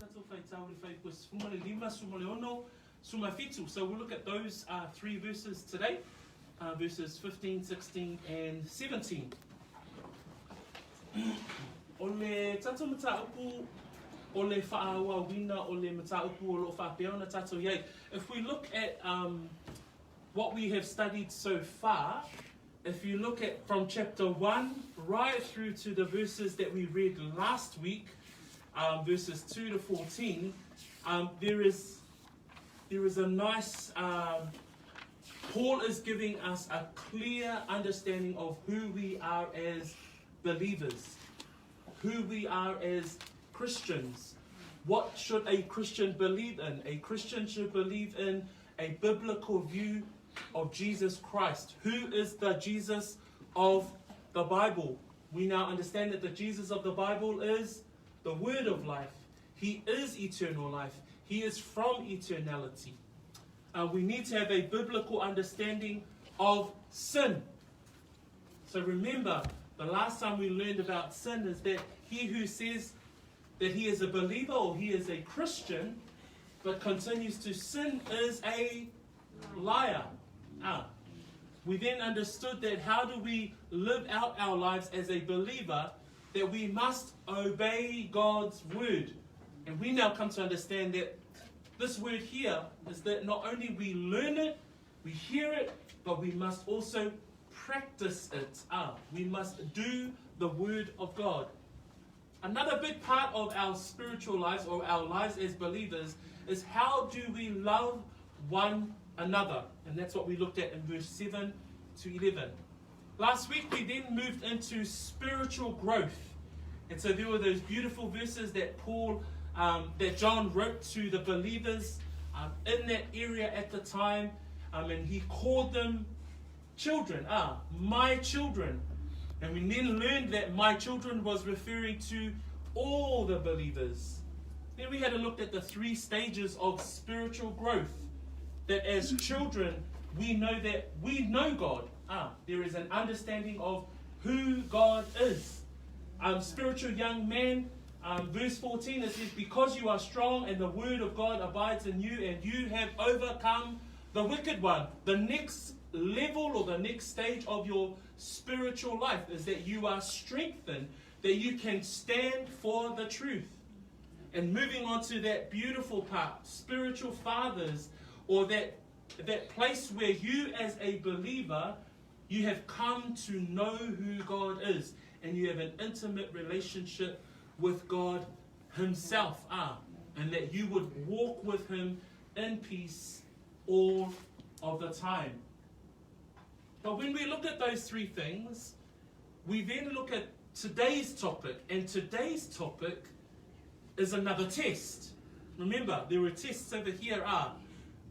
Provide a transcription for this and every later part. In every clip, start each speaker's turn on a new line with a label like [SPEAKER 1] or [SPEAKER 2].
[SPEAKER 1] Tatou faitau i le fuaiupu e 15, 16, 17. So we'll look at those uh, three verses today, uh, verses 15, 16 and 17. O le tatou mataupu o le faaauauina o le mataupu o loo faapea ona tatou iai. If we look at um, what we have studied so far, if you look at from chapter 1 right through to the verses that we read last week, um, verses 2 to 14, um, there is there is a nice um, Paul is giving us a clear understanding of who we are as believers, who we are as Christians. What should a Christian believe in? A Christian should believe in a biblical view of Jesus Christ. Who is the Jesus of the Bible? We now understand that the Jesus of the Bible is the Word of life. He is eternal life. He is from eternality. Uh, we need to have a biblical understanding of sin. So remember, the last time we learned about sin is that he who says that he is a believer or he is a Christian but continues to sin is a liar. Ah. We then understood that how do we live out our lives as a believer that we must obey God's word. And we now come to understand that this word here is that not only we learn it, we hear it, but we must also practice it. Ah, we must do the word of God. Another big part of our spiritual lives or our lives as believers is how do we love one another? And that's what we looked at in verse 7 to 11. Last week we then moved into spiritual growth. And so there were those beautiful verses that Paul, um, that John wrote to the believers um, in that area at the time. Um, and he called them children. Ah, my children. And we then learned that my children was referring to all the believers. Then we had a look at the three stages of spiritual growth. That as children, we know that we know God. Ah, there is an understanding of who God is. Um, spiritual young man, um, verse 14, it says, Because you are strong and the word of God abides in you, and you have overcome the wicked one. The next level or the next stage of your spiritual life is that you are strengthened, that you can stand for the truth. And moving on to that beautiful part, spiritual fathers, or that, that place where you as a believer, you have come to know who God is and you have an intimate relationship with God Himself. Ah, and that you would walk with Him in peace all of the time. But when we look at those three things, we then look at today's topic, and today's topic is another test. Remember, there were tests over here are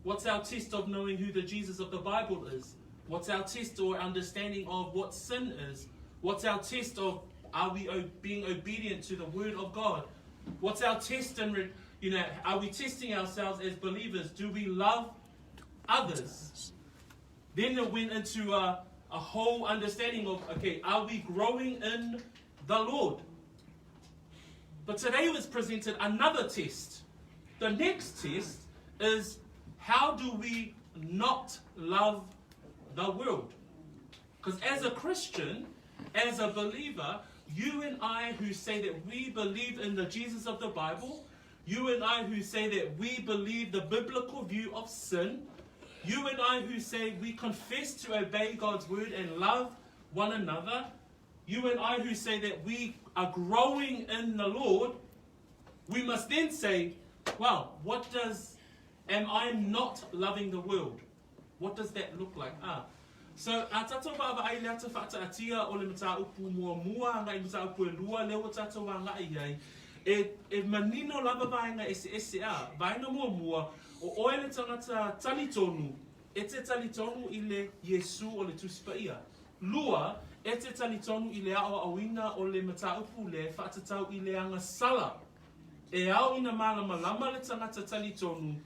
[SPEAKER 1] what's our test of knowing who the Jesus of the Bible is? What's our test or understanding of what sin is? What's our test of are we being obedient to the word of God? What's our test in you know, are we testing ourselves as believers? Do we love others? Then it went into a, a whole understanding of okay, are we growing in the Lord? But today was presented another test. The next test is how do we not love the world? Because as a Christian, as a believer, you and I who say that we believe in the Jesus of the Bible, you and I who say that we believe the biblical view of sin, you and I who say we confess to obey God's word and love one another, you and I who say that we are growing in the Lord, we must then say, well, what does, am I not loving the world? What does that look like? Ah. So, a tātou vaavaai le ata whaataatia o le mataupu muamua ngai mataupu e lua lea ua tātou agai ai, e, e manino lava vaega eseese a, vaega muamua, o oe le tangata talitonu, e te talitonu i le Iesu o le Tusi Paia. Lua, e te talitonu i le aoaoina o le mataupu le faatatau i le agasala. E ao ina malamalama le tangata talitonu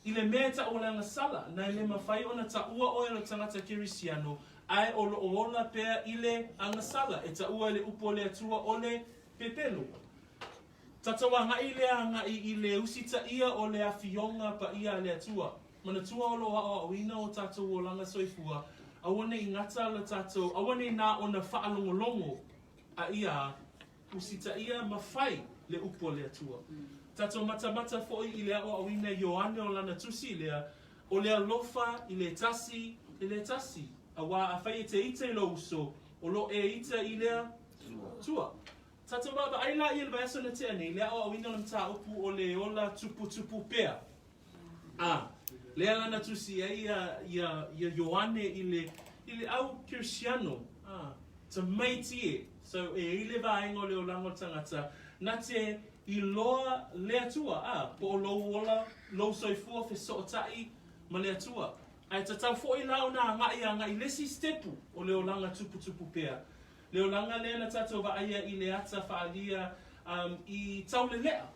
[SPEAKER 1] I le mea e taua le agasala, na e le mafai ona taua oe o le tagata Kerisiano, ae o loo ola pea i le agasala, e taua e le upu o le Atua o le pepelo. Tatou agaʻi lea agaʻi i le usitaia o le Afioga Paia a le Atua. Manatua o lo o aʻoaʻoina o tatou olaga soifua, aua ne i gata le tatou, aua ne i na ona faalogologo a ia usitaia ma fai le upu a le Atua. Tatou matamata foi i le aʻoaʻoina i Ioane o lana tusi lea, o le alofa i le tasi i le tasi, auā afai e te ita i lou uso, o lo e ita i le Atua. Tatou vaavaai la i le vaiaso na tea nei, le aoaoina o le mataupu o le ola tuputupu pea. A, lea la na tusi ai ia, ia, ia Ioane i le, i le au Kerisiano, a, tamaiti e. So, e i le vaega o le olaga o le tagata, na te iloa le Atua, a, po o lou ola, lou soifua fesootai ma le Atua. Ae tatau foi la ona agai agai i le isi sitepu o le olaga tuputupu pea. Le olaga lea na tatou vaaia i le ata faaalia i Taulelea.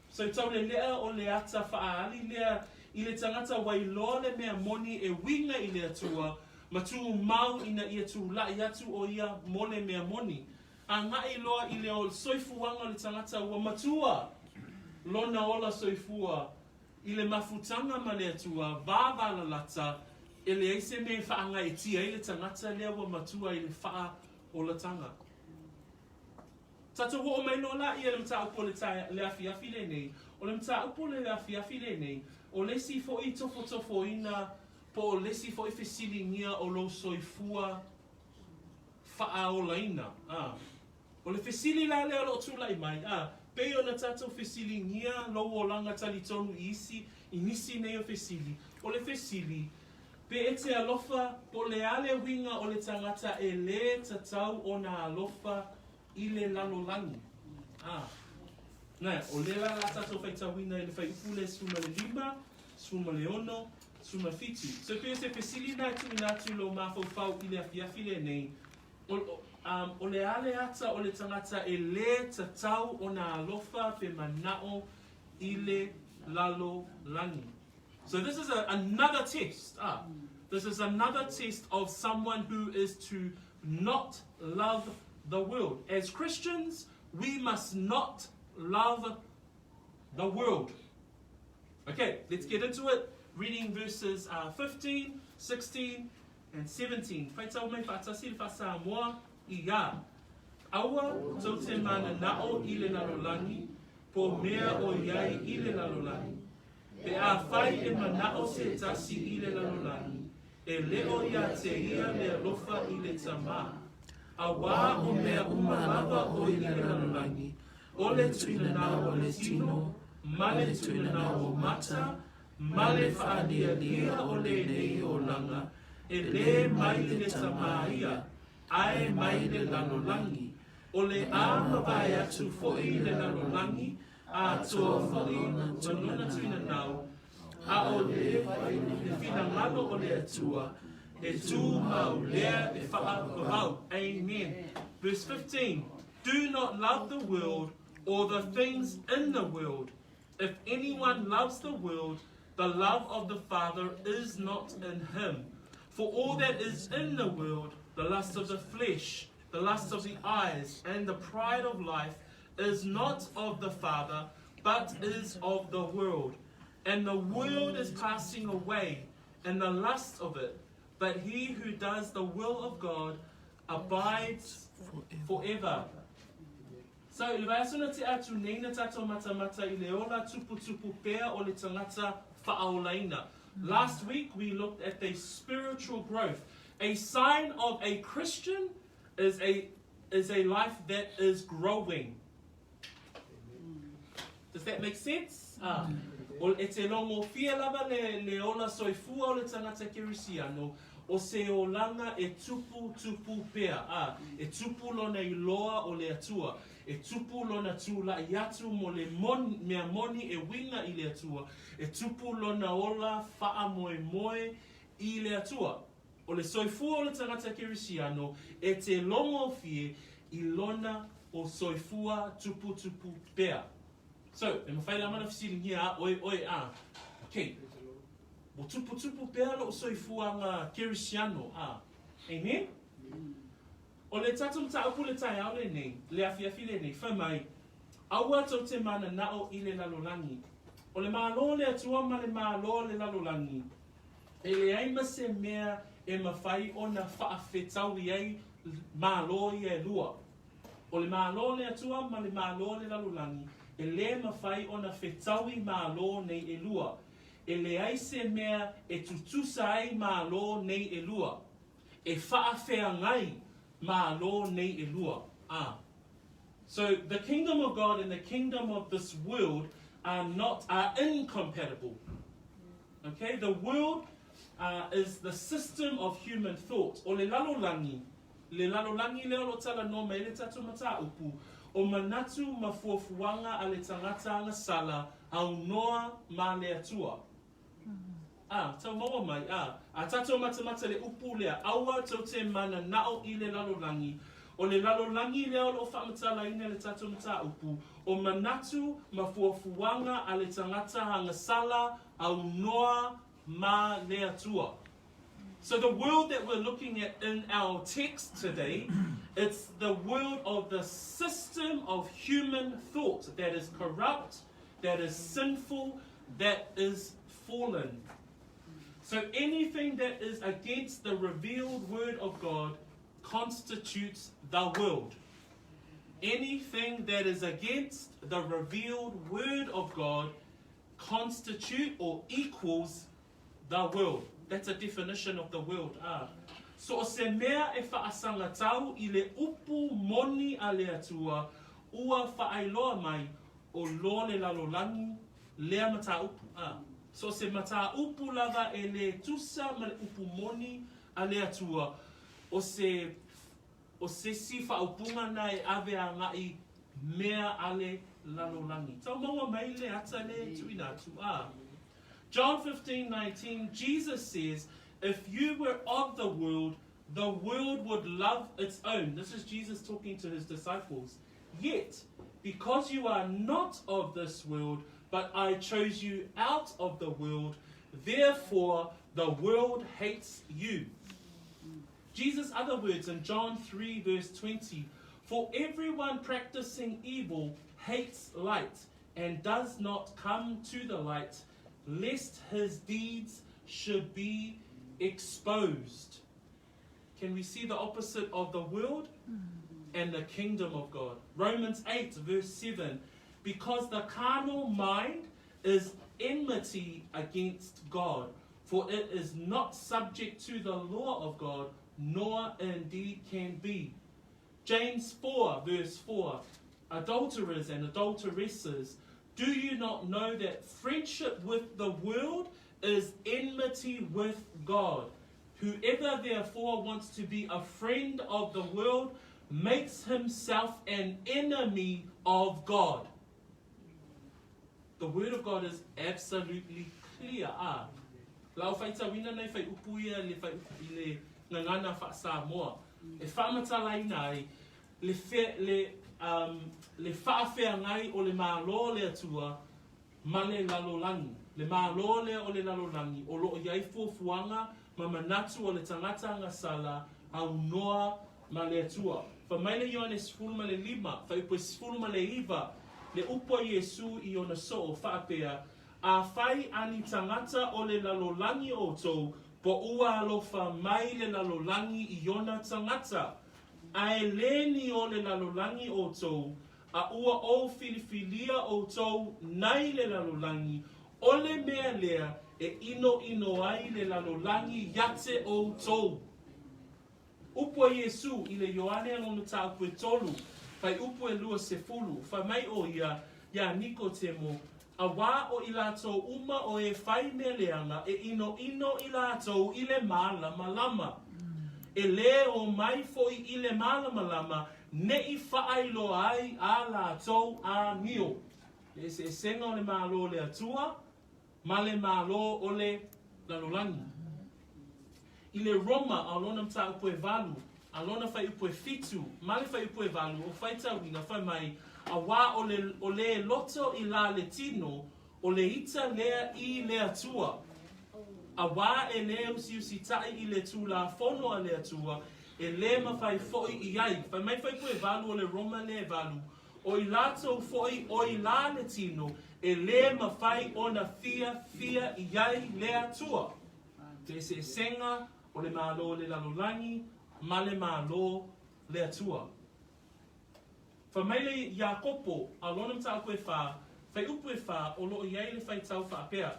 [SPEAKER 1] So Taulelea o le ata faaali lea i le tagata ua iloa le mea moni e uiga i le Atua ma tumau ina ia tulai atu o ia mo le mea moni. Agai loa i le soifuaga o le tagata ua matua lona ola soifua I le mafutaga ma le Atua, vāvālalata, e leai se mea e faagaeetia ai le tagata lea ua matua i le faaolataga. Tatou oo mai loa laia i le mataupu o le taea, le afiafi lenei. O le mataupu o le afiafi lenei, o le isi foi tofotofoina po o le isi foi fesiligia o lou soifua faaolaina. A. O le fesili la lea o lo o tulai mai, a, pei ona tatou fesiligia lou olaga talitonu i isi, i nisi nei o fesili, o le fesili, pe e te alofa po o le a le uiga o le tagata e lē tatau ona alofa i le lalolagi? A, na, o lea la la tatou faitauina i le fuaiupu lea 15, 16, 17. So e pei o se fesili lena e tuuina atu i lou mafaufau i le afiafi lenei, O, um, o le a le ata o le tagata e lē tatau ona alofa pe manaʻo i le lalolagi. So this is a, another test. Ah, this is another test of someone who is to not love the world. As Christians, we must not love the world. Okay, let's get into it. Reading verses 15, 16, and 17. Faitau mai faatasi le faa-Samoa i a. Aua tou te mananao i le lalolagi, po mea o i ai i le lalolagi. Pe afai e manao se tasi i le lalolagi, e le o ia te ia le alofa i le Tamā. Auā o mea uma lava o i le lalolagi, o le tuinanau o le tino, ma le tuinanau o mata, Ma le faalialia o lenei olaga, e lē mai le Tamā ia, ae mai le lalolagi. O le a mavae atu foi le lalolagi, atoa foi ma lona tuinanau, a o le finagalo o le Atua, e tumau lea e faavavau. Amen. Verse 15, Do not love the world or the things in the world. If anyone loves the world, the love of the Father is not in him. For all that is in the world, the lust of the flesh, the lust of the eyes, and the pride of life, is not of the Father, but is of the world. And the world is passing away, and the lust of it, but he who does the will of God abides forever. So, i le vaiaso na tea atu nei na tatou matamata i le ola tuputupu pea o le tagata faaolaina. Last week we looked at the spiritual growth. A sign of a Christian is a, is a life that is growing. Does that make sense? Ah. O, e te logofie lava le, le ola soifua o le tagata Kerisiano, o se olaga e tupu, tupu pea, ā, e tupu lona iloa o le Atua, e tupu lona tulaʻi atu mo le mon, mea moni e uiga i le Atua, e tupu lona ola faamoemoe i le Atua. O le soifua o le tagata Kerisiano e te logofie i lona o soifua tuputupu pea. So, e mafai lava ona fesiligia a oe oe, a, okay, Ua tuputupu pea lou soifuaga Kerisiano, a. Amen? O le tatou mataupu i le taeao lenei, le afiafi lenei, fai mai, Aua tou te mananao i le lalolagi. O le Malo o le Atua ma le Malo o le lalolagi, e leai ma se mea e mafai ona faafetaui ai Malo ia e lua. O le Malo o le Atua ma le Malo o le lalolagi, e lē mafai ona fetaui Malo nei e lua. E leai se mea e tutusa ai Malo nei e lua. E faafeagai Malo nei e lua. A. So the kingdom of God and the kingdom of this world are not are incompatible. Okay, the world is the system of human thought. O le lalolagi, le lalolagi lea o lo o talanoa mai ai le tatou mataupu, o manatu ma fuafuaga a le tagata agasala aunoa ma le Atua. A, tau maua mai, a, a tatou matamata le upu lea, aua tou te mananao i le lalolagi. O le lalolagi lea o lo o faamatalaina e le tatou mataupu, o manatu ma fuafuaga a le tagata agasala aunoa ma le Atua. So the world that we're looking at in our text today, it's the world of the system of human thought that is corrupt, that is sinful, that is fallen. So anything that is against the revealed word of God constitutes the world. Anything that is against the revealed word of God constitute or equals the world. That's a definition of the world. Ah. So o se mea e faasagatau i le upu moni a le Atua ua faailoa mai o lo le lalolagi lea mataupu. Ah. So o se mataupu lava e lē tusa ma le upu moni a le Atua, o se o se isi faaupuga na e ave agai mea a le lalolagi. Tau maua mai le ata lea e tuuina atu, a. John 15:19, Jesus says, If you were of the world, the world would love its own. This is Jesus talking to his disciples. Yet, because you are not of this world, but I chose you out of the world, therefore the world hates you. Jesus' other words in John 3, verse 20 For everyone practicing evil hates light and does not come to the light, lest his deeds should be exposed. Can we see the opposite of the world and the kingdom of God? Romans 8, verse 7 Because the carnal mind is enmity against God, for it is not subject to the law of God, nor indeed can be. James 4, verse 4 Adulterers and adulteresses, do you not know that friendship with the world is enmity with God? Whoever therefore wants to be a friend of the world makes himself an enemy of God. The word of God is absolutely clear. Ah. Lau faitauina nei fuaiupu ia le fuaiupu i le gagana faa-Samoa e faamatalaina ai le fe, le, um, le faafeagai o le Malo o le Atua ma le lalolagi. Le Malo lea o le lalolagi o lo o i ai fuafuaga ma manatu o le tagata agasala aunoa ma le Atua. Fai mai le Ioane 15, fuaiupu e 19, le upu a Iesu i ona soo, faapea, Afai a ni tagata o le lalolagi outou, po ua alofa mai le lalolagi i ona tagata. Ae lē ni o le lalolagi outou, a ua ou filifilia outou nai le lalolagi, o le mea lea e ʻinoʻino ai le lalolagi iā te outou. Upu a Iesu i le Ioane a lona mataupu e tolu, fuaiupu e 20, fai mai ʻo ia iā Nikotemo, Auā o i lātou uma o e fai mea leaga e ʻinoʻino i lātou i le mālamalama. E lē ō mai foʻi i le mālamalama neʻi faailoa ai a lātou āmio. Le eseesega o le Malo o le Atua ma le Malo o le lalolagi. I le Roma a o lona mataupu e valu, a lona fuaiupu e fitu, ma le fuaiupu e valu o faitauina fai mai, Auā o le, o lē loto i la le tino, o le ita lea i le Atua. Auā e lē usiusitaʻi i le Tulafono a le Atua, e lē mafai foʻi i ai. Fai mai fuaiupu e valu o le Roma lē valu, O i latou foi o i la le tino, e lē mafai ona fiafia i ai le Atua. Feeseeseega o le Malo o le lalolagi ma le Malo o le Atua. Fai mai le Iakopo a lona mataupu e fā, fuaiupu e fā, o lo o i ai le faitau faapea,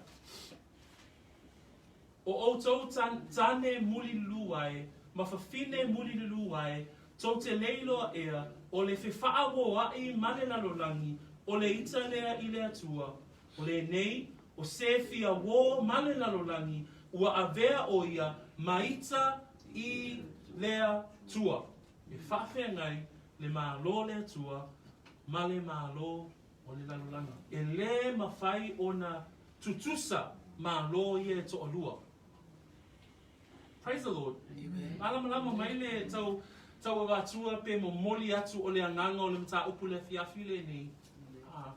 [SPEAKER 1] O ʻoutou tāne mulilū ae, ma fafine mulilū ae, tou te le iloa ea, o le fefaaoaʻi ma le lalolagi, o le ita lea i le Atua. O lenei, o se fia uō ma le lalolagi, ua avea ʻo ia ma ita i le Atua. E faafeagai le Malo o le Atua ma le Malo o le lalolagi. E lē mafai ona tutusa Malo ia e toalua. Praise the Lord. Malamalama mai le tau tau avatua pe momoli atu o le agaga o le mataupu i le afiafi lenei. Ah.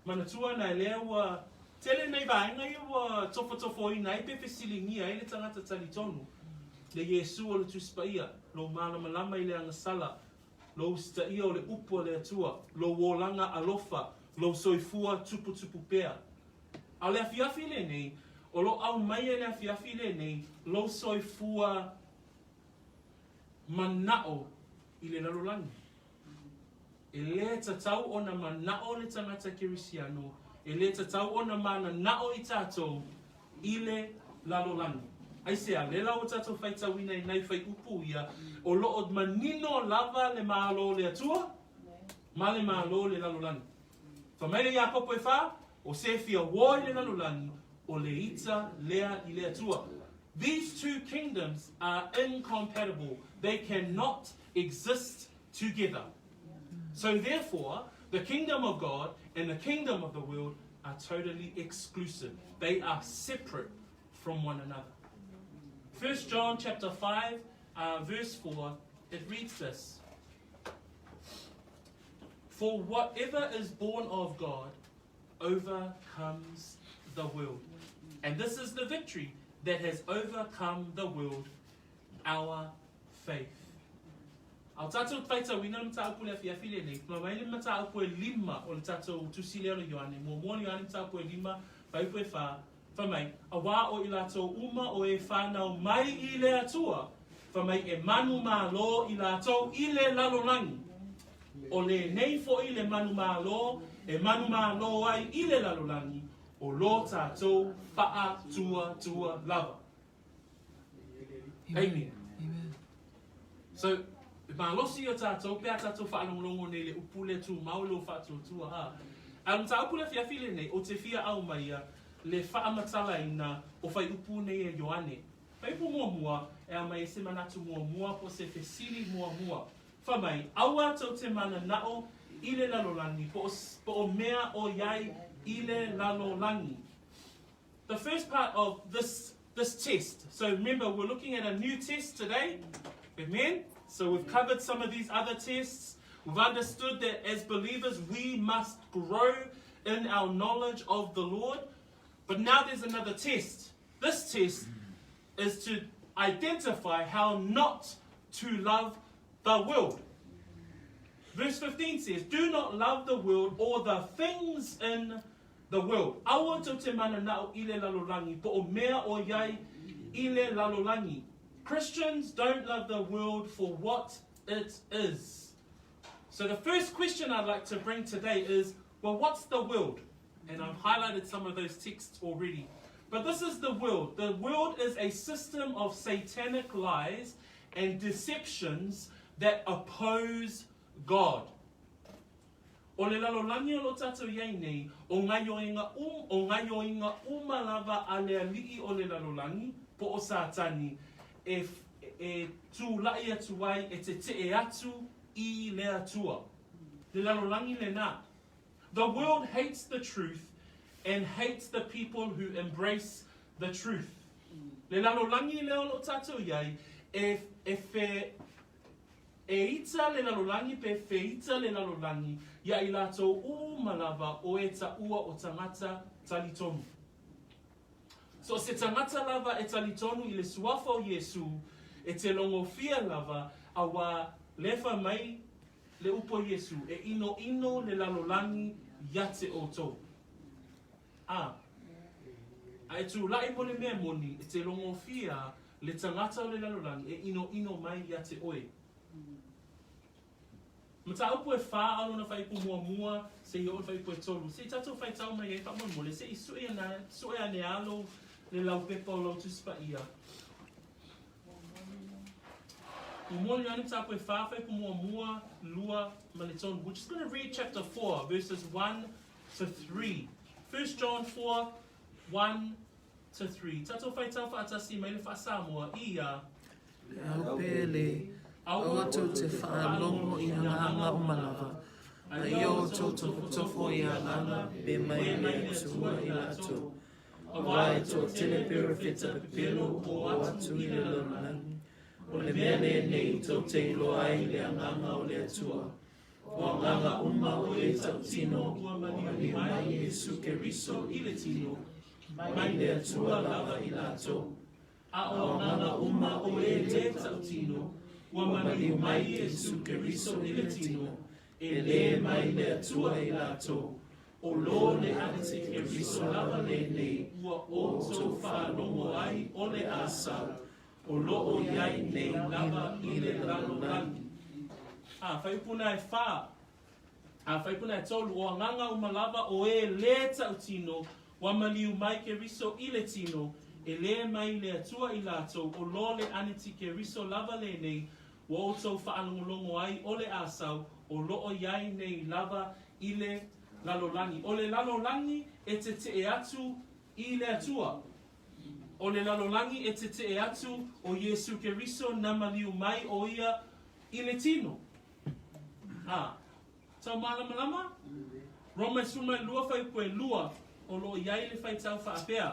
[SPEAKER 1] Manatua na lea ua tele nai vaega ia ua tofotofoina ai pe fesiligia ai le tagata talitonu, le Iesu o le Tusi Paia, lou malamalama i le agasala, lou usitaia o le upu a le Atua, lou olaga alofa, lou soifua tuputupu pea. A o le afiafi lenei, o lo o aumaia i le afiafi lenei lou soifua manao i le lalolagi. E lē tatau ona manao le tagata Kerisiano, e lē tatau ona mananao i tatou i le lalolagi. Aisea? Lea la ua tatou faitauina i nai fuaiupu ia, o lo o manino lava le Malo o le Atua ma le Malo o le lalolagi. Fai mai le Iakopo e fā, O se fia uō i le lalolagi, o le ita lea i le Atua. These two kingdoms are incompatible, they cannot exist together. So therefore, the kingdom of God and the kingdom of the world are totally exclusive. They are separate from one another. First John chapter 5, uh, verse 4, it reads this. For whatever is born of God overcomes the world. And this is the victory that has overcome the world, our faith. A o tatou faitauina le mataupu i le afiafi lenei, ma mai le mataupu e lima o le tatou tusi lea o le Ioane, muamua o le Ioane mataupu e lima, fuaiupu e fā, fai mai, Auā o i latou uma o e whanau mai i le Atua, fai mai e manumalo i latou i le lalolagi. O lenei foi le manumalo e manumalo ai i le lalolagi, o lo tatou faatuatua lava. Amen. Amen. So, e malosi ia tatou pe a tatou faalogologo nei i le upu lea tumau i lou faatuatua a. A o le mataupu le afiafi lenei, ou te fia aumaia le faamatalaina o fuaiupu nei e Ioane. Fuaiupu muamua, e aumai ai se manatu muamua po o se fesili muamua. Fai mai, Aua tou te mananao i le lalolagi po o, po o mea o i ai i le lalolagi. The first part of this this test. So remember, we're looking at a new test today. Amen. So we've covered some of these other tests. We've understood that as believers, we must grow in our knowledge of the Lord. But now there's another test. This test is to identify how not to love the world. Verse 15 says, Do not love the world or the things in the world. Aua tou te mananao i le lalolagi, po o mea o i ai i le lalolagi. Christians don't love the world for what it is. So the first question I'd like to bring today is, well, what's the world? And I've highlighted some of those texts already. But this is the world. The world is a system of satanic lies and deceptions that oppose God. O le lalolagi o lo tatou i ai nei, o gaioiga um, o gaioiga uma lava a le aliʻi o le lalolagi, po o Satani, e, e tulaʻi atu ai e teteʻe atu i le Atua. Le lalolagi lenā. The world hates the truth and hates the people who embrace the truth. Le lalolagi lea o lo tatou i ai, e, e fe, E ita le lalolagi pe feita le lalolagi ia i latou uma lava o e taua o tagata talitonu. So se tagata lava e talitonu i le suafa o Iesu, e te logofia lava, auā lefa mai le upu a Iesu, E ʻinoʻino le lalolagi iā te ʻoutou. A, a e tulaʻi mo le mea moni, e te logofia le tagata o le lalolagi e ʻinoʻino mai iā te ʻoe. Mataupu e fā a lona faaiupu muamua seia oo i le faaiupu e tolu. Se i tatou faitau mai ai faamolemole, se i sue ana, sue ane a lou le laupepa o lau Tusi Paia. Muamua Ioane mataupu e fā faaiupu muamua, lua ma le tolu. We're just going to read chapter 4 verses 1 to 3. 1 John 4, 1 to 3. Tatou faitau faatasi mai le faa-Samoa i ia.
[SPEAKER 2] Le au pele, aua tou te faalogo i agaga uma lava, a ia outou tofotofo i agaga pe mai le Atua i latou, aua e toatele perofeta pepelo o atu i le lalolagi, o le mea lenei tou te iloa ai le agaga o le Atua, o agaga uma o e tautino ua maliu mai Iesu Keriso i le tino, mai le Atua lava i latou.
[SPEAKER 1] A o agaga uma o e lē tautino, ua maliu mai Iesu Keriso i le tino, e lē mai le Atua i latou, o lo le aneti-Keriso lava lenei ua outou faalogo ai o le a sau, o lo o i ai nei lava i le lalolagi. A, faaiupu na e fā. A, faaiupu na e tolu, o agaga uma lava o e lē tautino, ua maliu mai Keriso i le tino, e lē mai le Atua i latou, o lo le aneti-Keriso lava lenei ua outou faalogologo ai o le a sau, o lo o i ai nei lava i le lalolagi. O le lalolagi e teteʻe atu i le Atua. O le lalolagi e teteʻe atu o Iesu Keriso na maliu mai ʻo ia i le tino. A, tau malamalama? Roma e 12 fuaiupu e lua o lo o i ai le faitau faapea,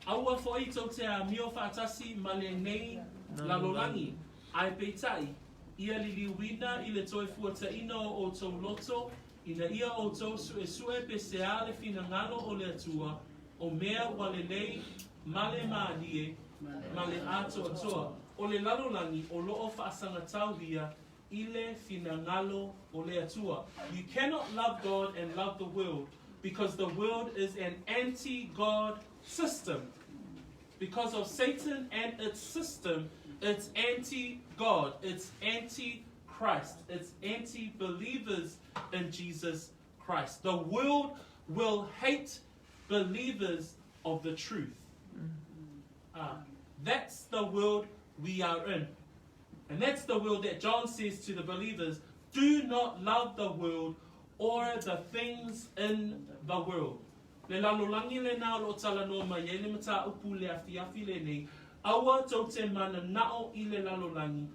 [SPEAKER 1] Aua foʻi tou te amio faatasi ma lenei lalolagi, ae peitai, ia liliuina i le toe fuataina o outou loto, ina ia outou suesue pe sea le finagalo o le Atua, o mea ua lelei ma le mālie ma le atoatoa. O le lalolagi o lo o faasagataulia i le finagalo o le Atua. You cannot love God and love the world because the world is an anti-God system. Because of Satan and its system, it's anti-God, it's anti-Christ, it's anti-believers in Jesus Christ. The world will hate believers of the truth. That's the world we are in. And that's the world that John says to the believers, do not love the world or the things in the world. Le lalolagi lenā o lo o talanoa mai ai le mataupu le afiafi lenei, aua tou te mananao i le lalolagi,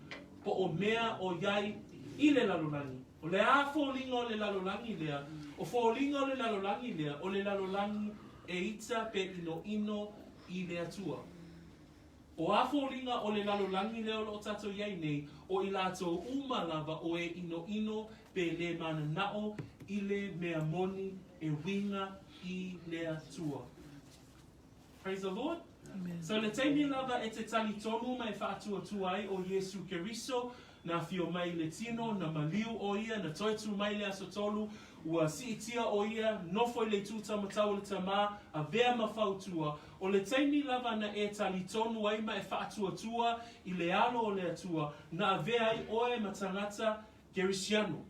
[SPEAKER 1] po o mea o i ai i le lalolagi. O le a foliga o le lalolagi lea? O foliga o le lalolagi lea, o le lalolagi e ita pe ʻinoʻino i le Atua. O a foliga o le lalolagi lea o lo o tatou i ai nei, o i latou uma lava o e ʻinoʻino pe lē mananao i le mea moni e uiga i le Atua. Praise the Lord. Amen. So le taimi lava e te talitonu ma e faatuatua ai o Iesu Keriso, na afio mai i le tino, na maliu o ia, na toe tu mai le aso tolu, ua siitia o ia, nofo i le itu taumatau o le Tamā, avea ma fautua. O le taimi lava na e talitonu ai ma e faatuatua i le alo o le Atua, na avea ai oe ma tagata Kerisiano.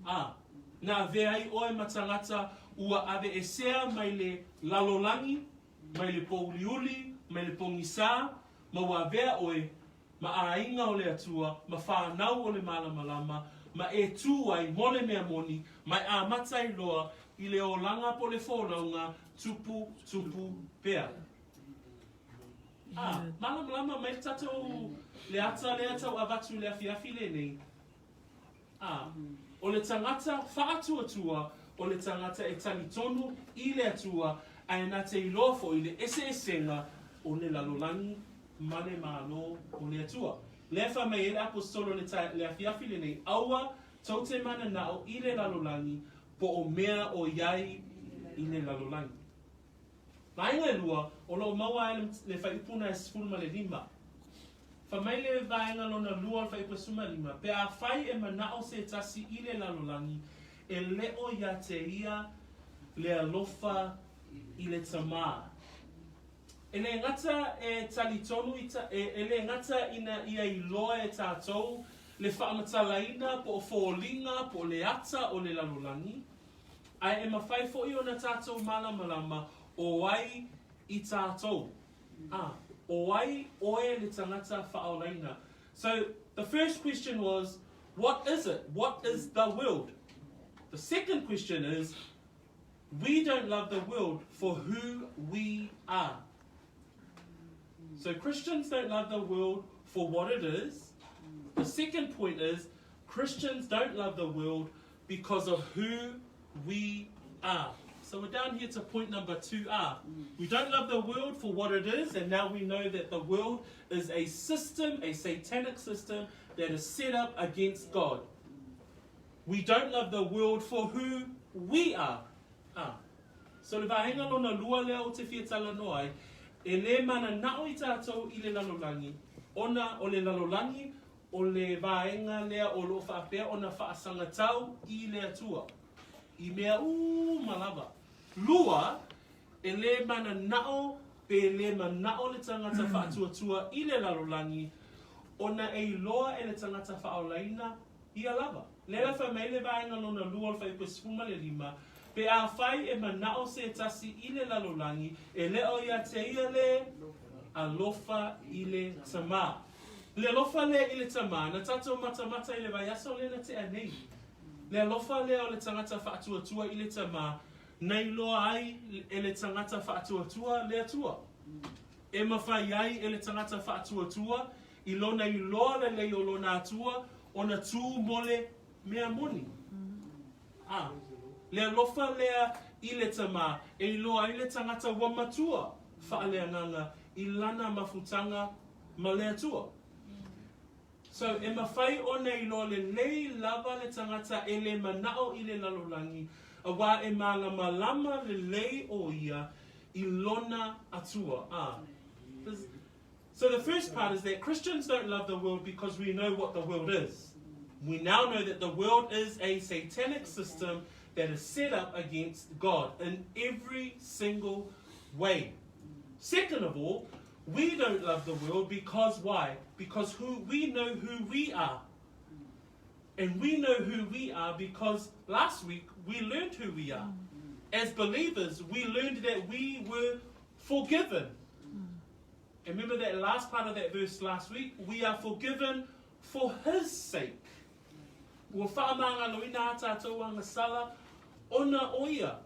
[SPEAKER 1] A, na avea ai oe ma tagata ua aveesea mai le lalolagi, mai le pōuliuli, mai le pogisā, ma ua avea oe ma aiga o le Atua, ma whanau o le malamalama, ma e tū ai mo le mea moni, ma e amata ai loa i le olaga po o le folauga tupu tupu pea. A, malamalama mai le tatou le ata lea tau avatu i le afiafi lenei. A, o le tagata faatuatua, o le tagata e talitonu i le Atua, ae na te iloa foi le eseesega o le lalolagi ma le Malo o le Atua. Lea fai mai ai le Aposetolo le tae, le afiafi lenei, Aua tou te mananao i le lalolagi, po o mea o i ai i le lalolagi. Vaega e lua, o lo o maua ai le, le faaiupu na e 15. Fai mai le vaega lona lua o le fuaiupu e 15, Pe afai e manao se tasi i le lalolagi, e le o ia te ia le alofa i le Tamā. E le gata e talitonu i ta, e, e le gata ina ia iloa e tatou le faamatalaina po o foliga po o le ata o le lalolagi, ae e mafai foi ona tatou malamalama o ai i tatou. Ah, o ai oe le tagata faaolaina? So, the first question was, what is it? What is the world? The second question is, we don't love the world for who we are. So Christians don't love the world for what it is. The second point is Christians don't love the world because of who we are. So we're down here to point number 2R. We don't love the world for what it is, and now we know that the world is a system, a satanic system that is set up against God. We don't love the world for who we are. Ah. So le vaega lona lua lea ou te fia talanoa ai, e le mananao i tatou i le lalolagi, ona o le lalolagi o le vaega lea o lo o faapea ona faasagatau i le Atua, i mea uma lava. Lua, e le mananao pe le manao le tagata faatuatua i le lalolagi, ona e iloa e le tagata faaolaina ia lava. Lea la fai mai le vaega lona lua o le fuaiupu e 15, Pe afai e manao se tasi i le lalolagi, e le o ia te ia le alofa i le Tamā. Le alofa lea i le Tamā, na tatou matamata i le vaiaso lea na tea nei. Le alofa lea o le tagata faatuatua i le Tamā, na iloa ai e le tagata faatuatua le Atua. E mafai ai e le tagata faatuatua i lona iloa lelei o lona Atua ona tū mo le mea moni. A, le alofa lea i le Tamā, e iloa ai le tagata ua matua faaleagaga i lana mafutaga ma le Atua. So, e mafai ona iloa lelei lava le tagata e le manao i le lalolagi, auā e malamalama lelei ʻo ia i lona Atua. A, So the first part is that Christians don't love the world because we know what the world is. We now know that the world is a satanic system that is set up against God in every single way. Second of all, we don't love the world because why? Because who we know who we are. And we know who we are because last week we learned who we are. As believers, we learned that we were forgiven. And remember that last part of that verse last week? We are forgiven for his sake. Ua faamagaloina a tatou agasala ona o ia.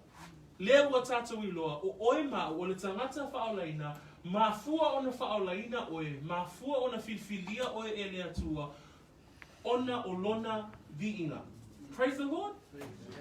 [SPEAKER 1] Lea ua tatou iloa, o oe ma au o le tagata faaolaina, mafua ona faaolaina oe, mafua ona filifilia oe e le Atua, ona o Lona viiga. Praise the Lord!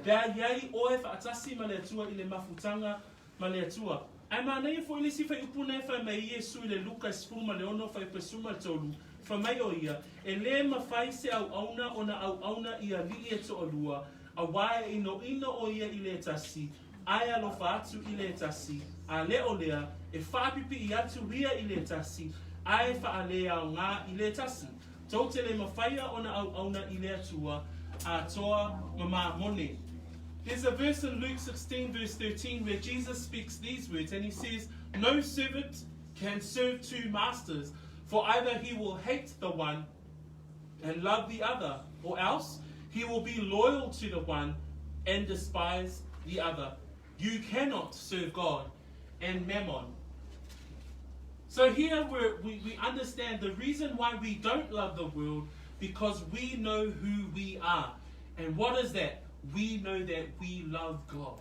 [SPEAKER 1] Pe a i ai oe faatasi ma le Atua i le mafutaga ma le Atua. Ae manaia foi le isi fuaiupu na e fai mai ai Iesu i le Luka e 16 fuaiupu e 13, fai mai o ia, E le mafai se auauna ona auauna i alii e toalua, auā e inoino o ia i le tasi, ae alofa atu i le tasi, a le o lea, e faapipii atu ia i le tasi, ae faaleaogā i le tasi. Tou te le mafaia ona auauna i le Atua, atoa ma Mamone. There's a verse in Luke 16 verse 13 where Jesus speaks these words and he says, No servant can serve two masters, for either he will hate the one and love the other, or else he will be loyal to the one and despise the other. You cannot serve God and mammon. So here we we understand the reason why we don't love the world because we know who we are. And what is that? We know that we love God.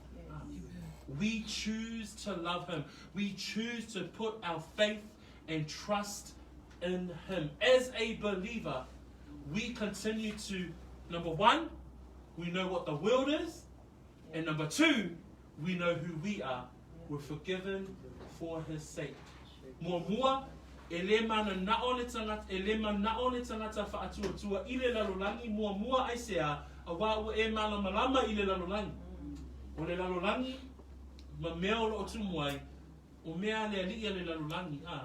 [SPEAKER 1] We choose to love Him. We choose to put our faith and trust in Him. As a believer, we continue to, number one, we know what the world is. And number two, we know who we are. We're forgiven for His sake. Muamua, e le mananao le tagata, e le manao le tagata faatuatua i le lalolagi, muamua aisea, auā ua e malamalama i le lalolagi. O le lalolagi ma mea o lo o tumu ai, o mea a le alii a le lalolagi, a.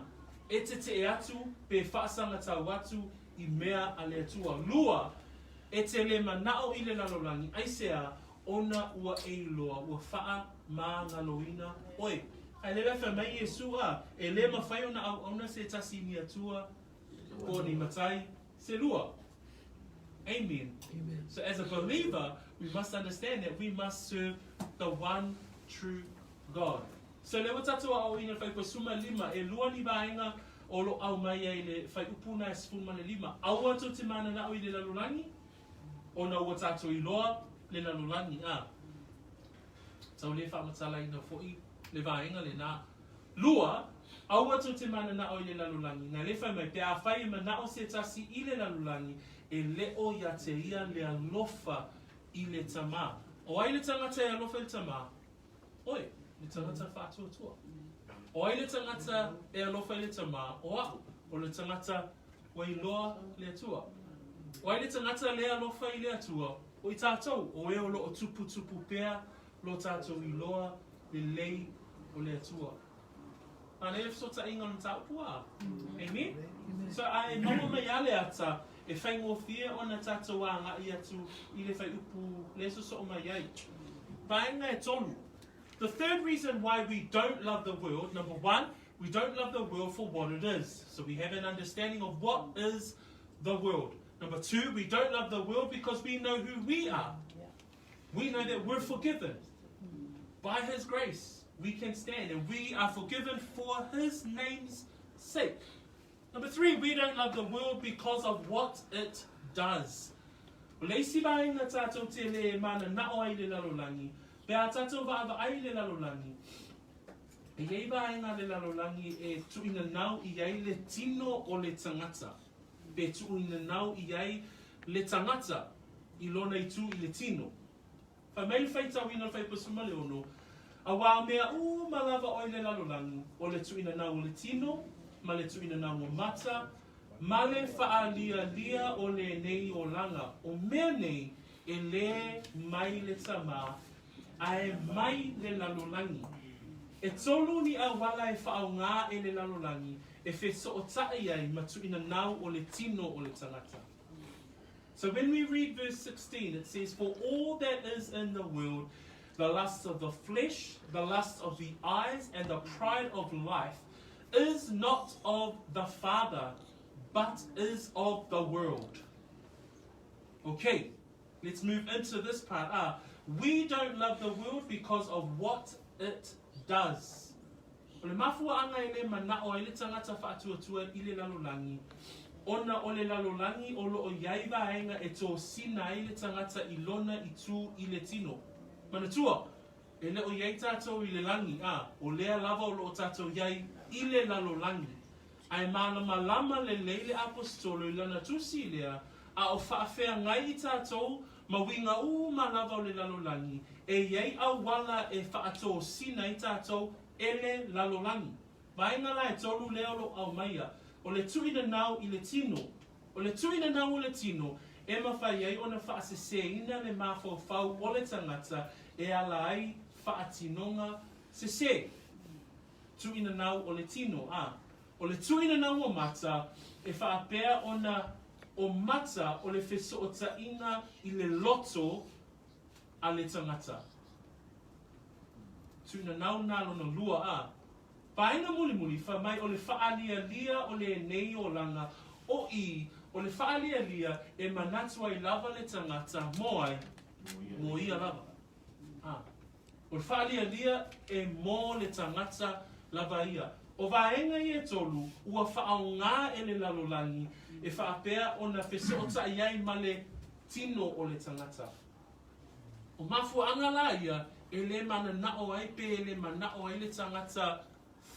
[SPEAKER 1] E teteʻe atu pe faasagatau atu i mea a le Atua. Lua, e te lē manaʻo i le lalolagi, aisea, ona ua e iloa, ua faamagaloina oe. A lea la fai mai Iesu, a, e lē mafai ona auauna se tasi i ni Atua po o ni matai se lua. Amen. Amen. So as a believer, we must understand that we must serve the one true God. So lea ua tatou aoaoina le fuaiupu e 15, e lua ni vaega o lo o aumai ai le fuaiupu na e 15. Aua tou te mananao i le lalolagi, ona ua tatou iloa le lalolagi, a. Tau le faamatalaina foi le vaega lena. Lua, aua tou te mananao i le lalolagi, na le fai mai, pe afai e manao se tasi i le lalolagi, e le o ia te ia le alofa i le Tama. O ai le tagata e alofa i le Tama? Oe, le tagata faatuatua. O ai le tagata e alofa i le Tama? O a'u, o le tagata ua iloa le Atua. O ai le tagata le alofa i le Atua? O i tatou, o e o lo o tuputupu pea lo tatou iloa lelei o le Atua. Manaia le fesootaiga o le mataupu a? Amen? So, a e maua mai lava le ata, e faigofie ona tatou agai atu i le fuaiupu lea e sosoo mai ai. Vaega e tolu. The third reason why we don't love the world, number one, we don't love the world for what it is. So we have an understanding of what is the world. Number two, we don't love the world because we know who we are. We know that we're forgiven. By His grace, we can stand and we are forgiven for His name's sake. Number three, we don't love the world because of what it does. O le isi vaega tatou te lē mananao ai i le lalolagi, pe a tatou vaavaai i le lalolagi, e i ai vaega a le lalolagi e tuuinanau i ai le tino o le tagata, pe tuuinanau i ai le tagata i lona itu i le tino. Fai mai le faitauina o le Fuaiupu 16, Auā o mea uma lava o i le lalolagi, o le tuuinanau o le tino, ma le tuuinanau o mata, ma le faalialia o lenei olaga, o mea nei e lē mai le Tama, ae mai le lalolagi. E tolu ni auala e faaaoga e le lalolagi e fesootai ai ma tuuinanau o le tino o le tagata. So when we read verse 16, it says, For all that is in the world, the lust of the flesh, the lust of the eyes, and the pride of life, is not of the Father, but is of the world. Okay, let's move into this part. Ah, we don't love the world because of what it does. O le mafuaaga e lē manao ai le tagata faatuatua i le lalolagi, ona o le lalolagi o lo o i ai vaega e tosina ai le tagata i lona itu i le tino. Manatua, e le o i ai tatou i le lagi, a, o lea lava o lo o tatou i ai i le lalolagi. A e malamalama lelei le Aposetolo i lana tusi lea, a o faafeagai i tatou ma uiga uma lava o le lalolagi, e i ai auala e faatosina ai tatou e le lalolagi. Vaega la e tolu lea o lo o aumaia, o le tuuinanau i le tino. O le tuuinanau o le tino e mafai ai ona faasesēina le mafaufau o le tagata e ala ai faatinoga sesē. Tuuinanau o le tino, a. O le tuuinanau o mata e faapea ona o mata o le fesootaiga i le loto a le tagata. Tuuinanau na lona lua, a. Vaega mulimuli, fai mai o le faalialia o lenei olaga o i, o le faalialia e manatu ai lava le tagata mo ai, mo ia lava. A. O le faalialia e mo le tagata lava ia. O vaega ia e tolu, ua faaaoga e le lalolagi e faapea ona fesootai ai ma le tino o le tagata. O mafuaaga la ia e lē mananao ai pe e lē manao ai le tagata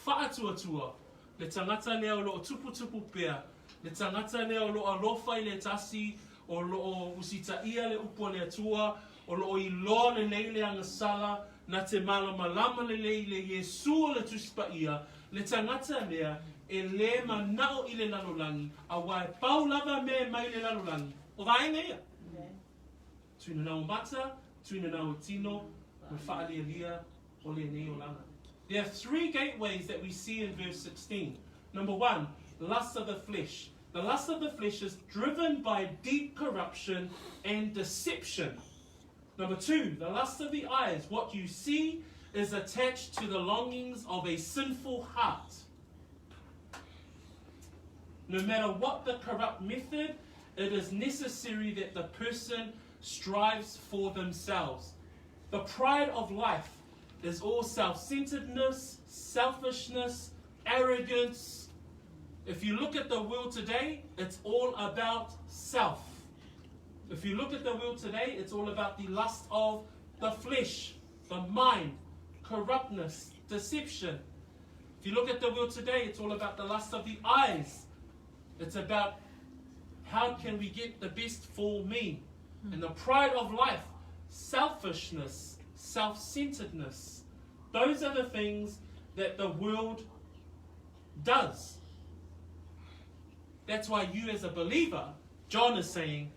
[SPEAKER 1] faatuatua, le tagata lea o lo o tuputupu pea, le tagata lea o lo o alofa i le tasi, o lo o usitaia le upu a le Atua, o lo o iloa lelei le agasala, na te malamalama lelei i le Iesu o le Tusi Paia, le tagata lea e lē manao i le lalolagi, auā e pau lava mea e mai i le lalolagi, o vaega ia. Tuuinanau o mata, tuuinanau o tino, ma le faalialia o lenei olaga. There are three gateways that we see in verse 16. Number one, lust of the flesh. The lust of the flesh is driven by deep corruption and deception. Number two, the lust of the eyes. What you see is attached to the longings of a sinful heart. No matter what the corrupt method, it is necessary that the person strives for themselves. The pride of life is all self centeredness, selfishness, arrogance. If you look at the world today, it's all about self. If you look at the world today, it's all about the lust of the flesh, the mind, corruptness, deception. If you look at the world today, it's all about the lust of the eyes. It's about how can we get the best for me? And the pride of life, selfishness, self centeredness. Those are the things that the world does. That's why you, as a believer, John is saying,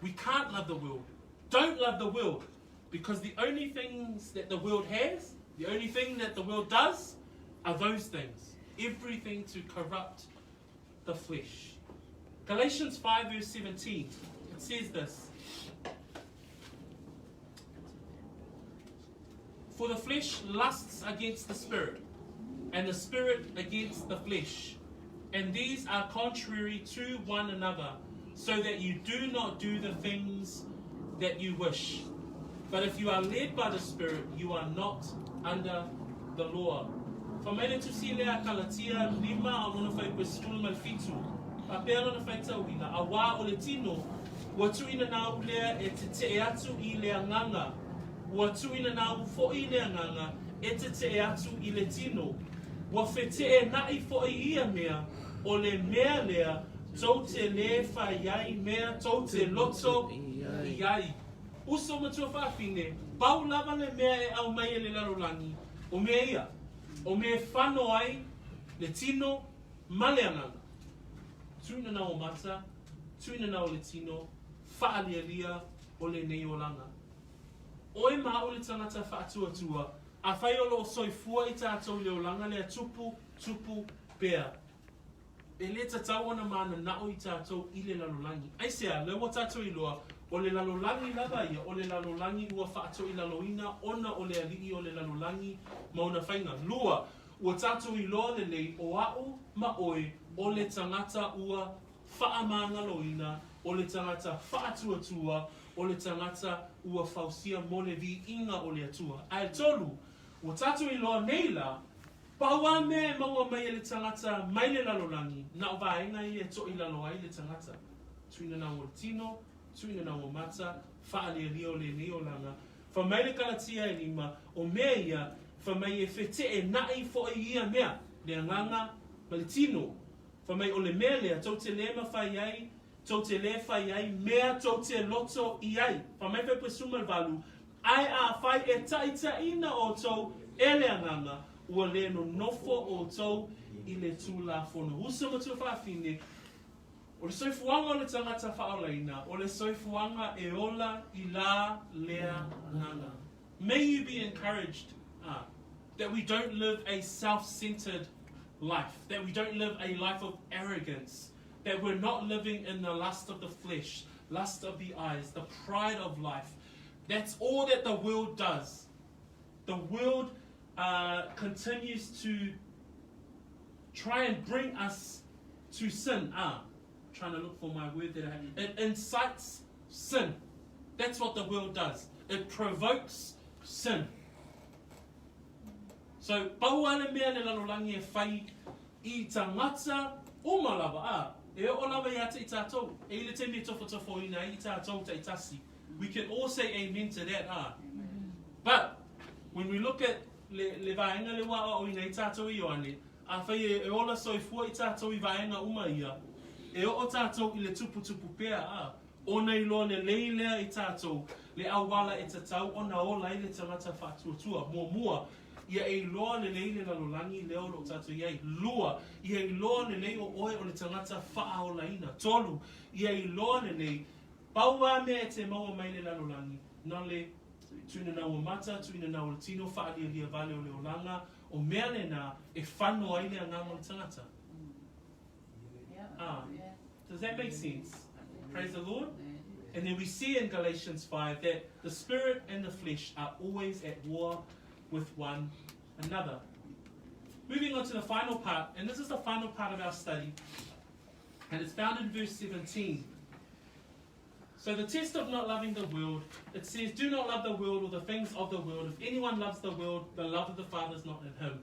[SPEAKER 1] we can't love the world. Don't love the world. Because the only things that the world has, the only thing that the world does, are those things. Everything to corrupt the flesh. Galatians 5, verse 17, it says this For the flesh lusts against the spirit, and the spirit against the flesh. And these are contrary to one another, so that you do not do the things that you wish. But if you are led by the Spirit, you are not under the law. Fai mai le tusi lea a Kalatia lima a lona fuaiupu e sefulu ma le fitu, faapea lona faitauina, Auā o le tino, ua tuuina nāu lea e tetee atu i le agaga, ua tuuina nāu foʻi le agaga e tetee atu i le tino. Ua feteenaʻi foʻi ia mea, o le mea lea tou te lē fai ai mea tou te loto i ai. Uso ma tuafafine, pau lava le mea e aumai e le lalolagi, o mea ia, o mea e fano ai le tino ma le agaga. Tuuina nao o mata, tuuina nao o le tino, faalialia o lenei olaga. Oe ma a'u le tagata faatuatua, afai o lo o soifua i tatou i le olaga lea tupu, tupu pea. E lē tatau ona mananao i tatou i le lalolagi. Aisea? Lea ua tatou iloa, o le lalolagi lava ia, o le lalolagi ua faatoilaloina ona o le alii o le lalolagi ma ona faiga. Lua, ua tatou iloa lelei o a'u ma oe o le tagata ua faamagaloina, o le tagata faatuatua, o le tagata ua fausia mo le viiga o le Atua. Ae tolu, ua tatou iloa nei la, Pau a mea e maua mai e le tagata mai le lalolagi, na o vaega ia e toʻilalo ai le tagata. Tuuina nau o le tino, tuuina nau o mata, faalialia o lenei olaga. Fai mai le Kalatia e lima, o mea ia, fai mai e feteenaʻi foʻi ia mea, le agaga ma le tino. Fai mai o le mea lea tou te lē mafai ai, tou te lē fai ai mea tou te loto i ai. Fai mai Fuaiupu e 18, Ae afai e taʻitaʻina ʻoutou e le Agaga, ua lē nonofo ʻoutou i le Tulafono. Uso ma tuafafine, o le soifuaga o le tagata faaolaina, o le soifuaga e ola i la lea agaga. May you be encouraged ah, that we don't live a self-centered life, that we don't live a life of arrogance, that we're not living in the lust of the flesh, lust of the eyes, the pride of life. That's all that the world does. The world continues to try and bring us to sin. Ah, trying to look for my word that I have. It incites sin. That's what the world does. It provokes sin. So, pau a le mea le lalolagi e fai i tagata uma lava, ā, e oo lava ia te i tātou, e i le taimi e tofotofoina ai i tātou taitasi. We can all say amen to that, ā. But, when we look at le, le vaega le ua aoaoina ai tātou i Ioane, afai e, e ola soifua i tātou i vaega uma ia, e oo tātou i le tuputupu pea, ā, ona iloa lelei lea i tātou le auala e tatau ona ola ai le tagata faatuatua. Muamua, ia e iloa lelei le lalolagi lea o lo o tātou i ai. Lua, ia iloa lelei o oe o le tagata faaolaina. Tolu, ia iloa lelei, pau a mea e te maua mai le lalolagi, na le tuuina nau o mata, tuuina nau o le tino, faalialia vale o le olaga, o mea lena e fano ai le agaga o le tagata. Does that make sense? Praise the Lord. And then we see in Galatians 5 that the spirit and the flesh are always at war with one another. Moving on to the final part, and this is the final part of our study, and it's found in verse 17. So the test of not loving the world, it says, Do not love the world or the things of the world. If anyone loves the world, the love of the Father is not in him.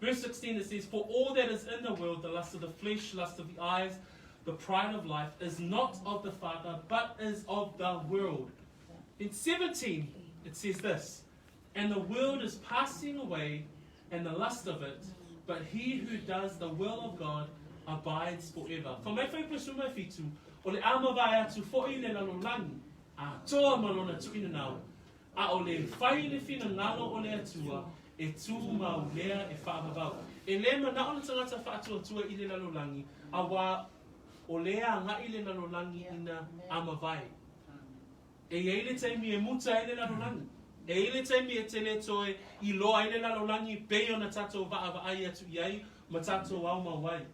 [SPEAKER 1] Verse 16 it says, For all that is in the world, the lust of the flesh, lust of the eyes, the pride of life, is not of the Father, but is of the world. In 17, it says this, And the world is passing away, and the lust of it, but he who does the will of God abides forever. Fa mai fai suma fitu, o le a mavae atu fo'i le lalolagi, atoa ma lona tu'inanau, a o le fai le finagalo o le Atua, e tumau lea e fa'avavau. E lē mana'o le tagata fa'atuatua i le lalolagi, auā o lea aga'i le lalolagi ina a mavae. E i ai le taimi e muta ai le lalolagi. E i ai le taimi e te lē toe iloa ai le lalolagi pei ona tatou vaavaai atu i ai ma tatou aumau ai.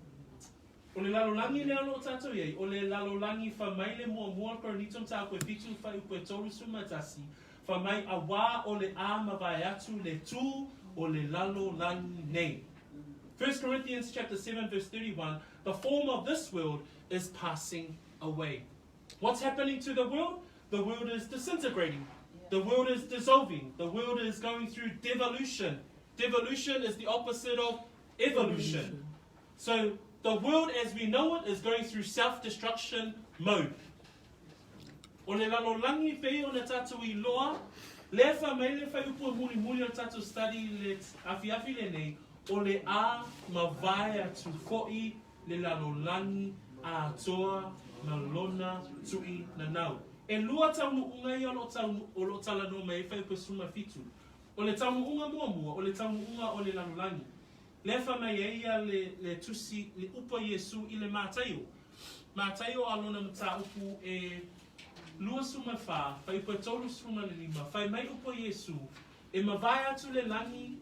[SPEAKER 1] O le lalolagi lea o lo'o tatou i ai, o le lalolagi fai mai le muamua o Korinito mataupu e fitu fuaiupu e 31, fai mai auā o le a mavae atu le tū o le lalolagi nei. 1 Corinthians chapter 7 verse 31, the form of this world is passing away. What's happening to the world? The world is disintegrating. The world is dissolving. The world is going through devolution. Devolution is the opposite of evolution. So the world as we know it is going through self-destruction mode. O le lalolagi pei ona tatou iloa, lea fai mai le fuaiupu e mulimuli o le tatou study i le afiafi lenei, o le a mavae atu fo'i le lalolagi atoa ma lona tu'inanau. E lua taunu'uga ia o lo'o tau, o lo'o talanoa mai ai fuaiupu e 17. O le taunu'uga muamua, o le taunu'uga o le lalolagi. Lea fai mai ai ia le, le tusi, le upu a Iesu i le Mataio. Mataio a lona mataupu e 24, fuaiupu e 35, fai mai upu a Iesu, E mavae atu le lagi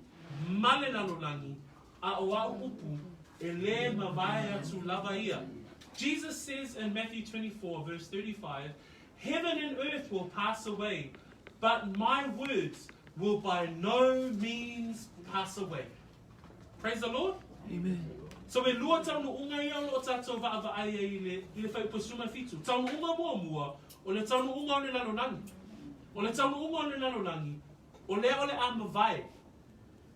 [SPEAKER 1] ma le lalolagi, a o a'u upu, e lē mavae atu lava ia. Jesus says in Matthew 24 verse 35, Heaven and earth will pass away, but my words will by no means pass away. Praise the Lord.
[SPEAKER 2] Amen.
[SPEAKER 1] So e lua taunu'uga ia o lo'o tatou vaavaai ai i le, i le fuaiupu 17. Taunu'uga muamua, o le taunu'uga o le lalolagi. O le taunu'uga o le lalolagi, o lea o le a mavae,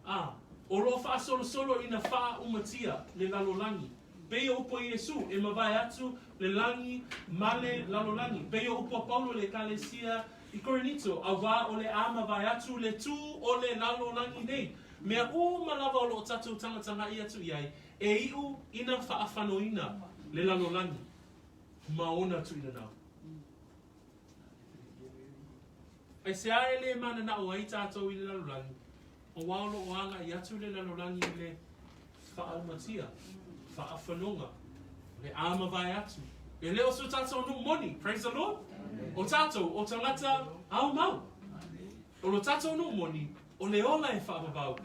[SPEAKER 1] a, o lo'o fa'asolosolo ina fa'aaumatia le lalolagi. Pei o upu a Iesu, e mavae atu le lagi ma le lalolagi. Pei o upu a Paulo i le Ekalesia i Korinito, auā o le a mavae atu le tū o le lalolagi nei. Mea uma lava o lo'o tatou tagataga'i atu i ai, e i'u ina fa'afanoina le lalolagi ma ona tu'inanau. Aisea e lē manana'o ai tatou i le lalolagi, auā o lo'o aga'i atu le lalolagi i le fa'aumatia, fa'afanoga, le a mavae atu. E lē o so tatou nu'u moni, praise the Lord, o tatou o tagata aomau. O lo tatou nu'u moni, o le ola e fa'avavau.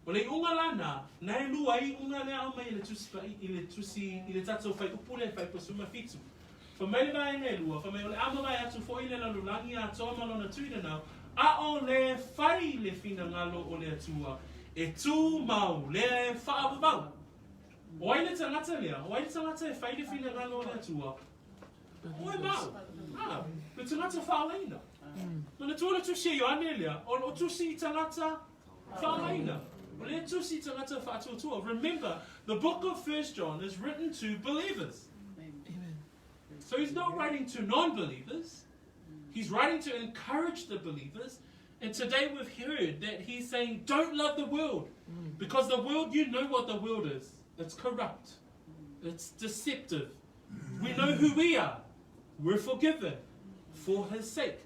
[SPEAKER 1] O le iʻuga la na, na e lua ai iʻuga lea aumai e le Tusi Paʻi, i le Tusi, i le tatou fuaiupu lea e fuaiupu e 17. Fai mai le vaega e lua, fai mai o le a mavae atu foʻi le lalolagi atoa ma lona tuinanau, a o le fai le finagalo o le Atua, e tū mau lea e faavavau. O ai le tagata lea? O ai le tagata e fai le finagalo o le Atua? O e ma au. A, le tagata faalaina. Manatua le Tusi a Ioane lea, o lo tusi i tagata faalaina. O le tusi i tagata faatuatua. Remember, the book of 1 John is written to believers.
[SPEAKER 2] Amen.
[SPEAKER 1] So he's not writing to non-believers. He's writing to encourage the believers. And today we've heard that he's saying, don't love the world. Because the world, you know what the world is. It's corrupt. It's deceptive. We know who we are. We're forgiven for his sake.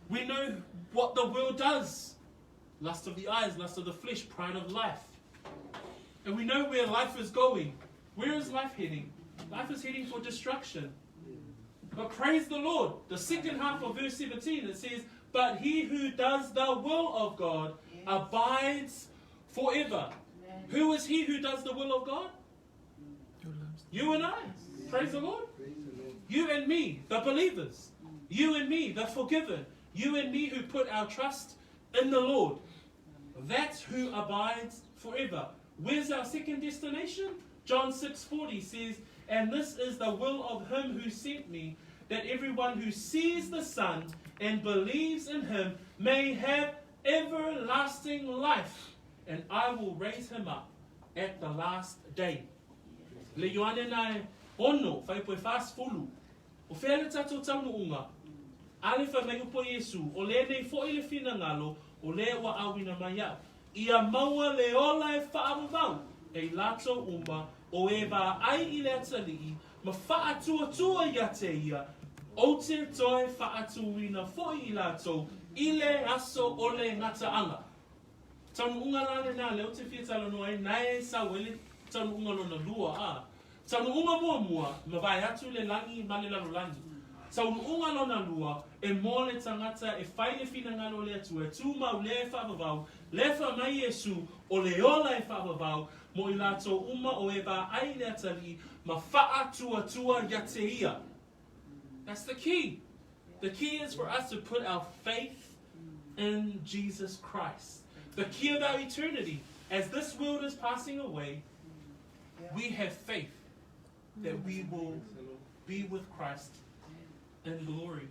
[SPEAKER 1] We know what the world does. Lust of the eyes, lust of the flesh, pride of life. And we know where life is going. Where is life heading? Life is heading for destruction. But praise the Lord. The second half of verse 17, it says, But he who does the will of God abides forever. Who is he who does the will of God?
[SPEAKER 2] Who loves
[SPEAKER 1] You and I. Praise the Lord. You and me, the believers. You and me, the forgiven. You and me who put our trust in the Lord. That's who abides forever. Where's our second destination? John 6:40 says, "And this is the will of him who sent me, that everyone who sees the Son and believes in him may have everlasting life, and I will raise him up at the last day." Le Ioane na e ono, fuaiupu e 40. O fea le tatou taunuuga? A le fai mai upu a Iesu, O lenei foi le finagalo o le ua auina mai au, ia maua le ola e faavavau e i latou uma o e vaai i le Atalii ma faatuatua ia te ia, ou te toe faatuina foi i latou i le aso o le gataaga. Taunuuga la lena lea ou te fia talanoa ai, na e sau ai le taunuuga lona lua, a. Taunuuga muamua, mavae atu le lagi ma le lalolagi. Taunuuga lona lua, e mo le tagata e fai le finagalo o le Atua, e tumau lea e faavavau, lea fai mai Iesu, o le ola e faavavau, mo i latou uma o e vaai i le Atalii ma faatuatua ia te ia. That's the key. The key is for us to put our faith in Jesus Christ. The key of our eternity, as this world is passing away, we have faith that we will be with Christ in glory.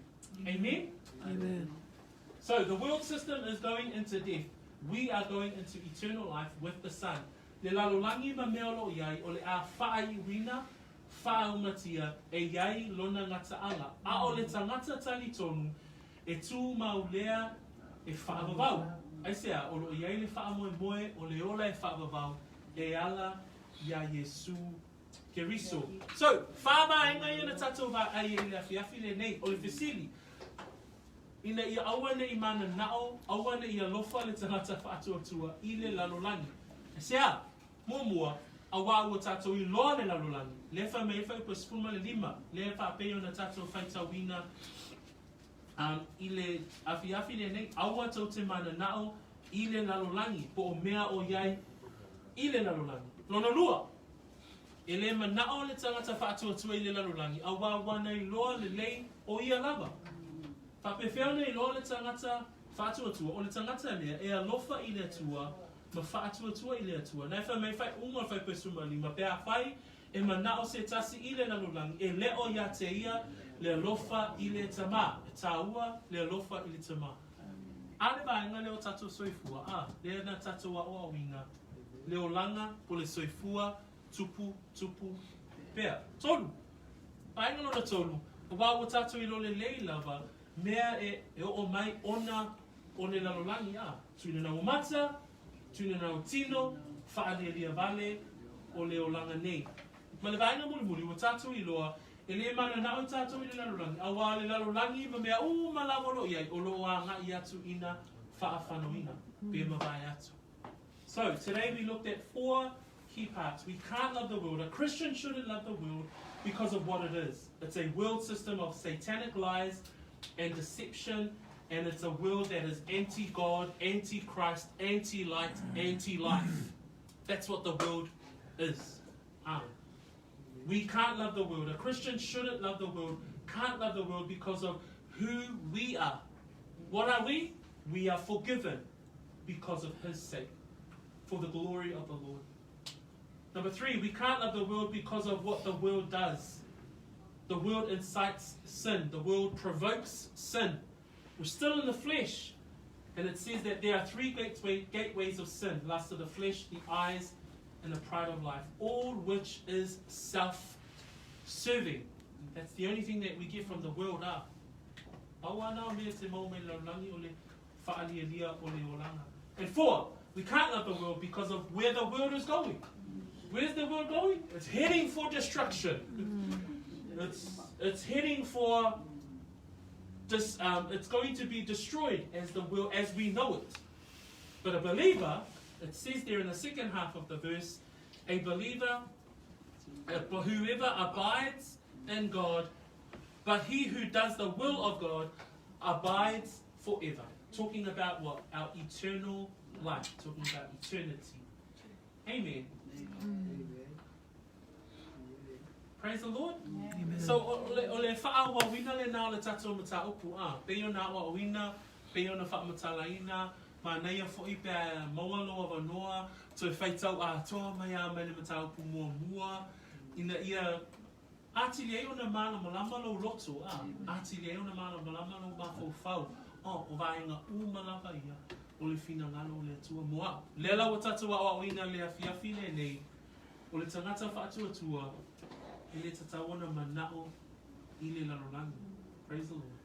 [SPEAKER 1] Amen?
[SPEAKER 2] Amen.
[SPEAKER 1] So the world system is going into death. We are going into eternal life with the Son. Le lalolagi ma mea o lo o i ai, o le a faaiuina, faaumatia e i ai lona gataaga, a o le tagata talitonu e tumau lea e faavavau. Aisea, o lo o i ai le faamoemoe o le ola e faavavau e ala iā Iesū Keriso. So, whā vaega ia na tatou vaai ai i le afiafi lenei, o le fesili, ina ia aua ne i mananao, aua ne i alofa le tagata faatuatua i le lalolagi. Aisea? Muamua, auā ua tatou iloa le lalolagi, lea e fai mai ai fuaiupu e 15, lea e faapei ona tatou faitauina um, i le afiafi lenei, aua tou te mananao i le lalolagi, po o mea o i ai i le lalolagi. Lona lua, e le manao le tagata faatuatua i le lalolagi, auā ua na iloa lelei o ia lava. Faapefea ona iloa le tagata faatuatua, o le tagata lea e alofa i le Atua ma faatuatua i le Atua. Na e fai mai faaiuga o le fuaiupu e 15, pe afai e manao se tasi i le lalolagi, e le o ia te ia le alofa i le Tama. E tāua le alofa i le Tama. A le vaega lea o tatou soifua, a, lea na tatou aoaoina, le olaga po le soifua tupu, tupu pea. Tolu. Vaega lona tolu, aua ua tatou iloa lelei lava mea e, e oo mai ona o le lalolagi, a, tuina nau o mata, tuina nau o tino, faalialia vale o le olaga nei. Ma le vaega mulimuli, ua tatou iloa, e le mananao i tatou i le lalolagi, auā le lalolagi ma mea uma lava o lo o i ai, o lo o agai atu ina faafanoina, pe mavae atu. So, today we looked at four key parts. We can't love the world. A Christian shouldn't love the world because of what it is. It's a world system of satanic lies and deception, and it's a world that is anti-God, anti-Christ, anti-light, anti-life. That's what the world is. We can't love the world. A Christian shouldn't love the world, can't love the world because of who we are. What are we? We are forgiven because of his sake, for the glory of the Lord. Number three, we can't love the world because of what the world does. The world incites sin. The world provokes sin. We're still in the flesh. And it says that there are three gateway, gateways of sin lust of the flesh, the eyes, and the pride of life, all which is self serving. That's the only thing that we get from the world. Ah. And four, we can't love the world because of where the world is going. Where's the world going? It's heading for destruction. It's, it's heading for dis, it's going to be destroyed as the world as we know it. But a believer, it says there in the second half of the verse, a believer, whoever abides in God, but he who does the will of God abides forever. Talking about what? Our eternal life. Talking about eternity. Amen. Amen. Praise the Lord. Amen. So, o le, o le fa'aauauina lenā o le tatou mataupu, a, pei ona aoaoina, pei ona faamatalaina, manaia foi pe a maua lou avanoa, toe faitau atoa mai lava mai le mataupu muamua, ina ia atili ai ona malamalama lou loto, a, atili ai ona malamalama lou mafaufau, o, o vaega uma lava ia o le finagalo o le Atua mo a'u. Lea la ua tatou aoaoina le afiafi lenei, O le tagata faatuatua, e le tatau ona manao i le lalolagi. Praise the Lord.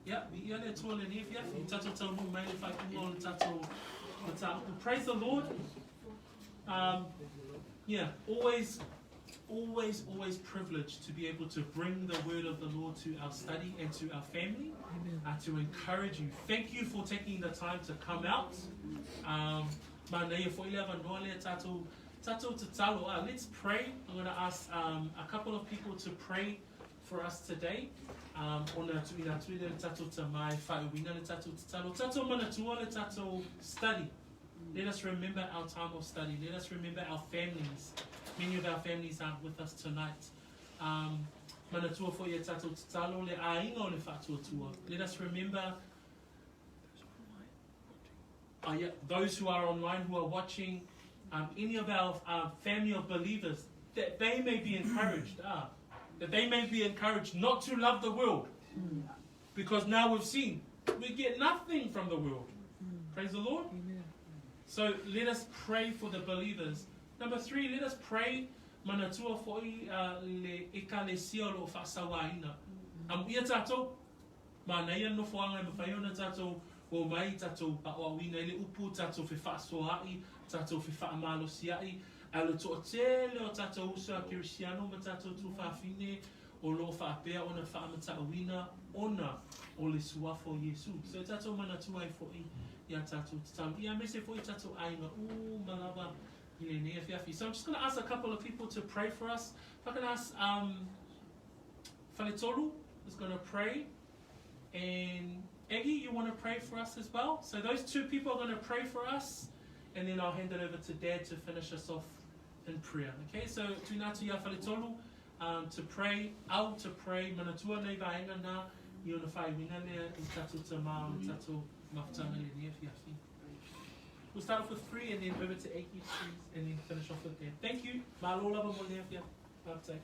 [SPEAKER 1] Ia, viia le Atua lenei afiafi. Tatou taunuu mai le faaiuga o le tatou mataupu. Praise the Lord. Yeah, always, always, always privileged to be able to bring the word of the Lord to our study and to our family, to encourage you. Thank you for taking the time to come out. Manaia foi le avanoa lea tatou Tatou tatalo, let's pray. I'm going to ask um, a couple of people to pray for us today. Um, ona tuuina atu le tatou tamai whaeuina le tatou tatalo. Tatou manatua le tatou study. Let us remember our time of study. Let us remember our families. Many of our families aren't with us tonight. Um, manatua foi e tatou tatalo le āinga o le whaatuatua. Let us remember yeah, those who are online who are watching, any of our family of believers, that they may be encouraged, that they may be encouraged not to love the world. Because now we've seen we get nothing from the world. Praise the Lord. Amen. So let us pray for the believers. Number three, let us pray manatua foi le ekalesia o lo o fa'asauāina. Amuia tatou, manaia le nofoaga e mafai ona tatou omai, tatou aoaoina ai le upu, tatou fefaasoaai, tatou fefaamalosiai, ae o le toatele o tatou uso a kerisiano ma tatou tuafafine o lo o faapea ona faamatauina ona o le suafa o Iesu. So e tatou manatua ai foi i a tatou tatalo, ia aemaise foi tatou aiga uma lava i lenei afiafi. So I'm just going to ask a couple of people to pray for us. If I can ask Faletolu is going to pray. And Eggy, you want to pray for us as well? So those two people are going to pray for us. And then I'll hand it over to Dad to finish us off in prayer. Okay, so tuuina atu ia Faletolu to pray, au to pray, manatua nei vaega na i ona faaiuina lea i tatou tamā o le tatou mafutaga lenei afiafi. We'll start off with three and then over to Eggy, please, and then finish off with Dad. Thank you. Malo lava mo le afiafi. Fa'afetai.